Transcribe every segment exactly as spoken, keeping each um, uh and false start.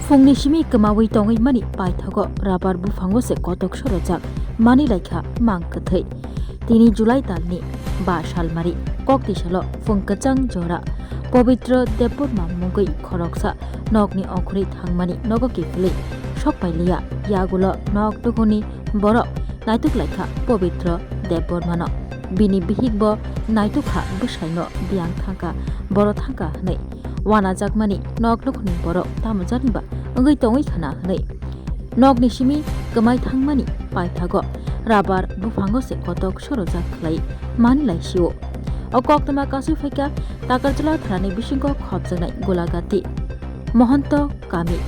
Phungni simi kwmaui tongwi mani paithago rabar buphango se kotok sorojak mani laikha mang kwthwi. Tini July talni ba salmari koktisalo phung kwchang jora Pobitro Debbarma mungwi khoroksa nokni ongkhorwi thangmani nogo kiphilwi sokpailiya. Yagulo nok nukhungni borok naituk laikha Pobitro Debbarmano. Bini bihikbo naitukha bwsaino biyang thangkha, boro thangkha hwnwi. Wanajakmani nok nukhungni borok tamo jani ba wngwi tongwi khna hwnwi. Nokni simi kwmai thangmani paithago rabar buphango se kotok sorojak khlai mani lai sio. O koktwma kasui phaikha Takarjala thanani bisingo khopjaknai Golagati Mohonto kami.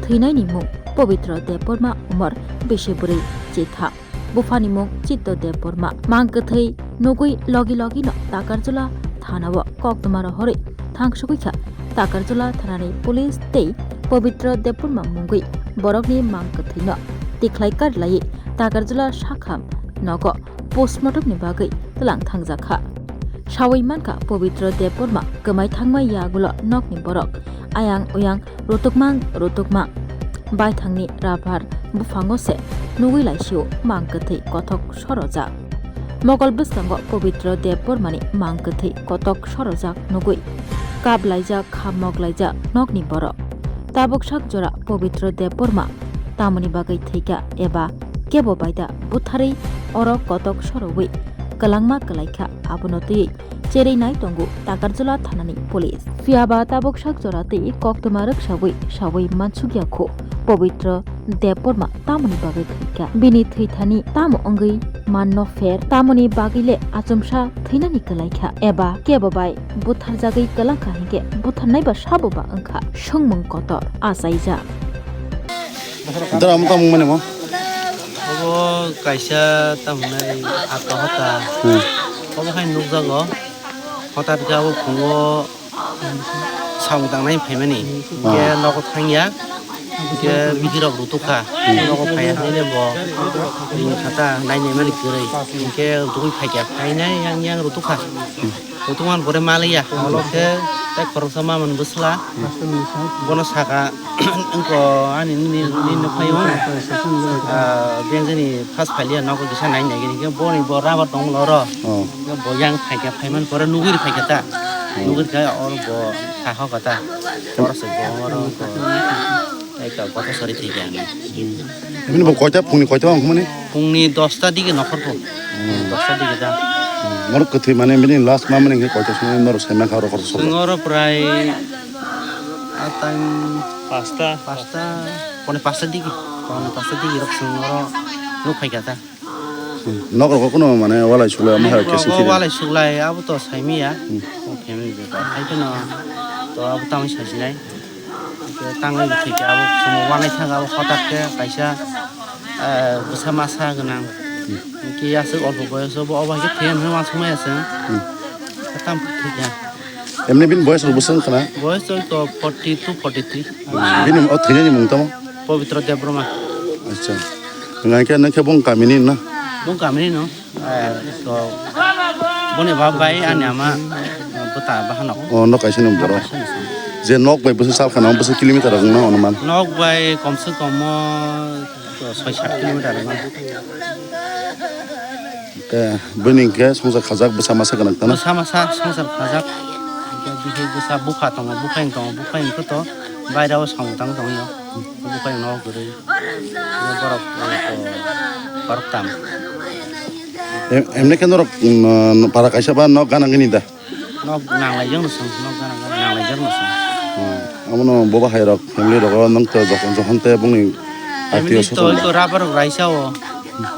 Thwinaini mung Pobitro Debbarma, umor bisi bwrwi chitha. Buphani mung Chitto Debbarma. Mang kwthwi nugwi logi logino Takarjala thanao koktwma rohorwi thangsugwi kha. Takarjala thanani police tei Pobitro Debbarma mungwi borokni mang kwthwino tikhlai kar laiwi Takarjala sakham nogo postmortemni bagwi tlang thangjakha. Sawi mankha Pobitro Debbarma kwmai thangma yagulo nokni borok ayang uyang rutukmang rutukmang. Baithangni rabar buphango se nugwi laisio mang kwthwi kothok sorojak. Mokol bwskango Pobitro Debbarmani mang kwthwi kotok sorojak nugwi kaplaijak, kha moklaijak nokni borok. Tabuk sak jora Pobitro Debbarma tamoni bagwi thwikha eba kebo baida butharwi oro kotok sorowi kwlangma kwlaikha, abono twiwi cherwi nai tongo Takarjala thanani police. Phiyaba tabuk sak jora tei koktwma rwksawi sawi mansukya kho Pobitro Debbarma tamoni bagwi thwikha, bini thwithani tamo wngwi manno pher, tamoni bagwile achomsa thwinani kwlaikha eba kebo bai butharjagwi kwlangkha hinkhe butharnai ba sabo ba wngkha swngmung kotor achaijak. Dara, amo tamo mani mo? Obo kaisa tamo nai ato hota. Hmm. Obo hai nukjago. Hota khe abo phungo samung tangnai phaimani. Hinkhe nogo thangya. Hinkhe bihirok rutukha. Nogo phaiya hinwi bo ring khata nainai mani kwrwi. Hinkhe rutugwi phaikha. Phainai yang yang rutukha. Utuman pore maliya, olo khe tei khoroksa mamani bwsla. Bono saka, "Wngko ani nini, nini phai o." Ah, beng jani first phailiya nogo kisa nai nai gini khe boni bo rubber tong loro. Oh. Bo yang phaikha, phaiman pore nugwi phaikha ta. Oh. Nugwi khe oro bo saho kata. Oro se bo oro ko. Eka kotha sori thai khe ang. Bini bo koita, phungni koita wngkha mani? Phungni dosta digi nokhor pho. Hmm. Dosta digi da. Hmm. Norok kwthwi mane bini last ma mani khe koita songwi norok sai mankha oro kotor sojak? Chwng oro prai atang pasta. Pasta, pone pasta digi, pone pasta digi rok chwng oro nuk phai kha ta. Hmm. Nok rogo kuno mane walai sulai omo hai khe singkhe. Walai sulai abo to saimiya. Hmm. O family bepar hai kheno to abo tamni sajinai. Tangwi thwikhe abo chwngno wanai thang abo hotak khe kaisa, eh, bwsa masa gwnang. Hmm. Hwnkhe aswk olpo boyoso bo obo hai khe thwiya hinwi uansukmaya chwng. Hmm. Tam thwikha. Emni bini boyes rok bwswk wngkha na? Boyes rok to forty two, forty three. Bini o thwinani mung tamo? Pobitro Debbarma. Acha. Hwnkhe nokhe bung kamini na? Bung kamini no. Eh, to boni bab bai ani ama, eh, bwta bahanok. Oh, nok kaisa ni borok. Nok kaisa ni song. Je nok bai bwswk sal khana bwswk kilometer wng na onuman? Nok bai kom se kom o, to soi sat kilometer wng. Te bini hwnkhe songsa khajak bwsa masa gwnang tano? Bwsa masa songsa khajak. Hwnkhe bihik bwsa bupha tongo, bupha tongo, bupha hwnkhe to baira o samung tang tongwi o. Bupha no kwrwi. Borok, eh, borok tam. Em-, emne khe norok, mm, para kaisa ba nok gana gini da? Nok nanglaijak no chwng, nok gana gana nanglaijak no chwng. Hmm. Abono bobo hai rok, family rok, nang to jokhon, jokhon te bongni family atio to, swkang to rubber rok raisa o.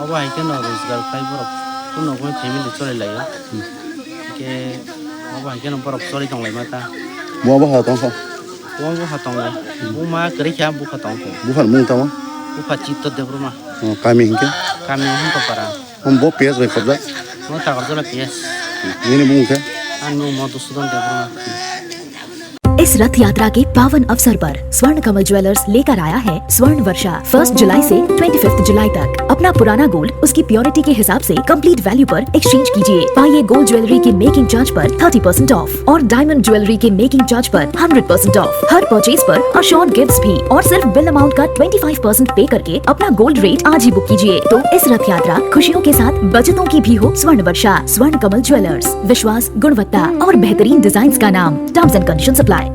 Obo hai khe no rojgar khlai borok. Kuno kuno family cholai lai o. Hmm. Hwnkhe obo hai khe no borok choli tong lai ma ta. Bo bo ha tong kha? Bo bo ha tongo. Buma kwrwi kha, bupha tong kho. Bupha ni mung tamo? Bupha Chitto Debbarma. Oh, kami hinkhe? Kami Mohonto Para. Omo bo P S bai khobjak? Mo Takarjala P S. Nini mung khe? Ani mung Madhusudan Debbarma. S इस रथ यात्रा के पावन अवसर पर स्वर्ण कमल ज्वेलर्स लेकर आया है स्वर्ण वर्षा। फर्स्ट जुलाई से ट्वेंटी फिफ्थ जुलाई तक अपना पुराना गोल्ड उसकी प्योरिटी के हिसाब से कंप्लीट वैल्यू पर एक्सचेंज कीजिए। पाइए गोल्ड ज्वेलरी के मेकिंग चार्ज पर थर्टी परसेंट ऑफ और डायमंड ज्वेलरी के मेकिंग चार्ज पर हंड्रेड परसेंट ऑफ। हर परचेज पर अश्योर्ड गिफ्ट्स भी, और सिर्फ बिल अमाउंट का ट्वेंटी फाइव परसेंट पे करके अपना गोल्ड रेट आज ही बुक कीजिए। तो इस रथ यात्रा खुशियों के साथ बचतों की भी हो। स्वर्ण वर्षा, स्वर्ण कमल ज्वेलर्स, विश्वास, गुणवत्ता और बेहतरीन डिजाइन का नाम। Terms and condition apply.